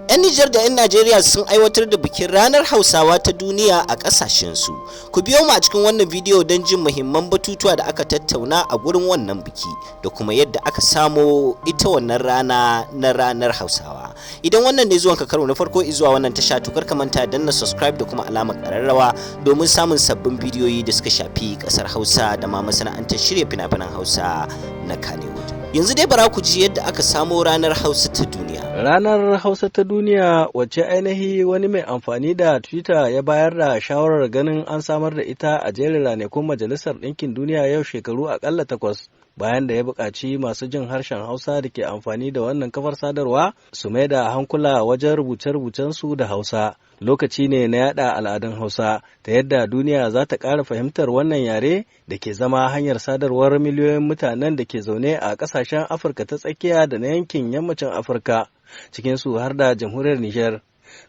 'Yan Nijar da 'yan Najeriya sun aiwatar da bikin Ranar Hausawa ta Duniya a ƙasashensu. Ku biyo mu a cikin wannan bidiyo don jin muhimman batutuwa da aka tattauna a gurin wannan biki da kuma yadda aka samo ita wannan rana na Ranar Hausawa. Idan wannan ne zuwanka karo na farko zuwa wannan tasha, to kar ka manta danna subscribe da kuma alamar ƙararrawa domin samun sabbin bidiyoyi da suka shafi ƙasar Hausa da ma masana'antar shirya fina-finan Hausa na Kannywood. Yanzu dai bara ku ji yadda aka samo Ranar Hausa ta Duniya. Ranar Hausa ta Duniya, wacce ainihi wani mai amfani da Twitter ya bayar da shawarar ganin an samar da ita a jerin ranakun Majalisar Ɗinkin Duniya yau shekaru akalla 8, bayan da ya buƙaci masu jin harshen Hausa da ke amfani da wannan kafar sadarwa su mai da hankula wajen rubuce-rubucensu da Hausa. Lokaci ne na yada al'adun Hausa ta yadda duniya za ta ƙara fahimtar wannan yare da ke zama hanyar sadarwar miliyoyin mutanen da ke zaune a ƙasashen Afirka ta Tsakiya da na yankin Yammacin Afirka, cikinsu har da Jamhuriyar Nijar.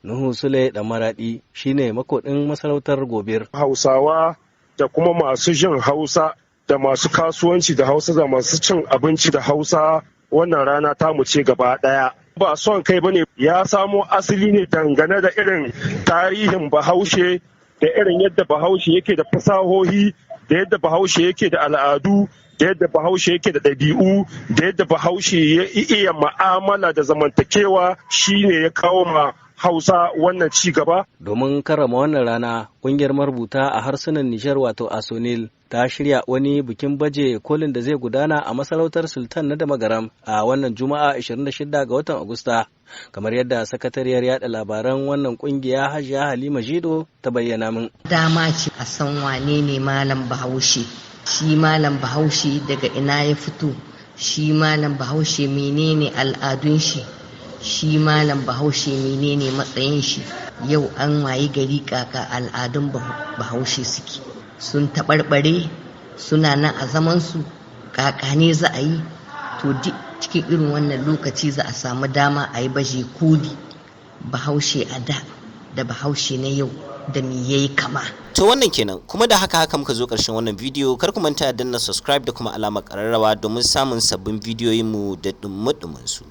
Nuhu Sule da Maraɗi shine makoɗin masarautar Gobir. Hausawa da kuma masu jin Hausa da masu kasuwanci da Hausa da masu cin abinci da Hausa, wannan rana tamu ce gaba ɗaya. Ba son kai bane, ya samo asali ne dangane da irin tarihin Bahaushe da irin yadda Bahaushe yake da fasahohi, da yadda Bahaushe yake da al'adu, da yadda Bahaushe yake da ɗabi'u, da yadda Bahaushe ya iya ma'amala da zamantakewa. Shine ya kawo ma Hausa wannan ci gaba. Domin karrama wannan rana, ƙungiyar marubuta a harsunan Nijar, wato Asonil, ta shirya wani bikin baje kolin da zai gudana a masarautar Sultan na Damagaram a wannan Juma'a 26 ga watan Agusta. Kamar yadda sakatariyar yada labaran wannan kungiya, Hajiya Halima Jido, ta bayyana min. Dama ce a san wane ne Malam Bahaushe. Shi Malam Bahaushe daga ina ya fito? Shi Malam Bahaushe menene al'adun shi? Shi Malam Bahaushe menene matsayin shi? Yau an wayi gari kaka al'adun Bahaushe suke sun taɓarɓare, suna nan a zamansu, kaka ne za a yi? To, duk cikin irin wannan lokaci za a samu dama a yi baje koli Bahaushe a da da Bahaushe na yau da me yayi kama. To, wannan kenan. Kuma da haka haka muka zo ƙarshen wannan bidiyo. Kar ku manta danna subscribe da kuma alamar ƙararrawa domin samun sabbin bidiyoyinmu da dumudumin su.